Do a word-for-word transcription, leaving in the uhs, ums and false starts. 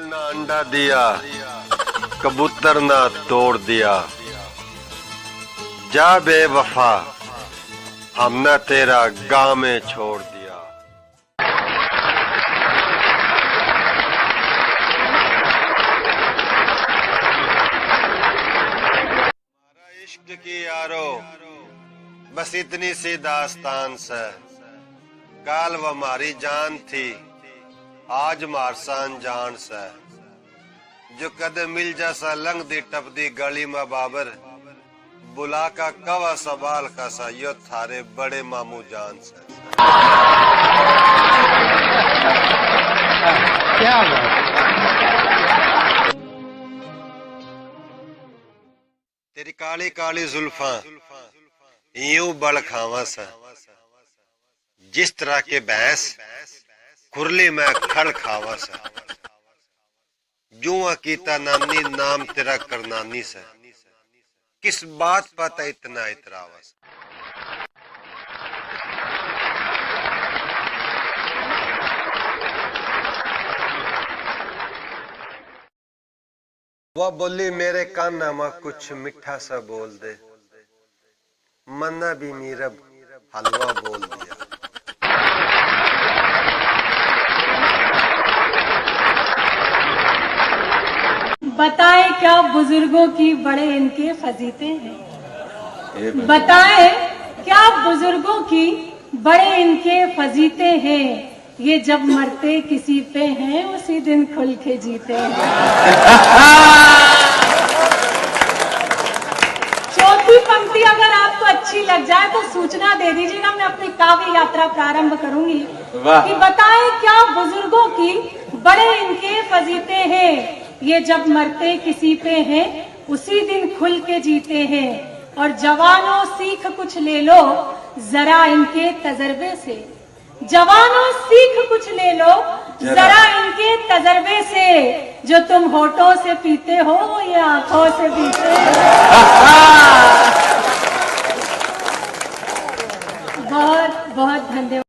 ना अंडा दिया, कबूतर ना तोड़ दिया। जा बेवफा, हमने तेरा गाँव में छोड़ दिया। हमारा इश्क की यारो, बस इतनी सी दास्तान सै। काल वो हमारी जान थी, आज मारसा अनजान सै। जो कदे मिल जा सा लंघदी टपदी गली में बाबर, बुला का कवा सवाल का सा यो थारे बड़े मामू जान सै। क्या बात। तेरी काली काली जुल्फा यूं बल खावा सा, जिस तरह के भैंस खुरली में खल खावा सा। जुआ कीता नानी नाम तेरा करनानी सा, किस बात पर तै इतना इतरावा सा। वह बोली, मेरे काना में कुछ मीठा सा बोल दे। मन्ना भी मीरब हलवा बोल दिया। बताएं क्या बुजुर्गों की बड़े इनके फजीते हैं। बताएं क्या बुजुर्गों की बड़े इनके फजीते हैं। ये जब मरते किसी पे हैं, उसी दिन खुल के जीते हैं। चौथी पंक्ति अगर आपको अच्छी लग जाए तो सूचना दे दीजिएगा, मैं अपनी काव्य यात्रा प्रारंभ करूंगी। वाह। कि बताएं क्या बुजुर्गों की बड़े इनके फजीते हैं, ये जब मरते किसी पे हैं, उसी दिन खुल के जीते हैं। और जवानों, सीख कुछ ले लो जरा इनके तजर्बे से। जवानों, सीख कुछ ले लो जरा। जरा इनके तजर्बे से। जो तुम होठों से पीते हो, वो ये आंखों से पीते हैं। बहुत बहुत धन्यवाद।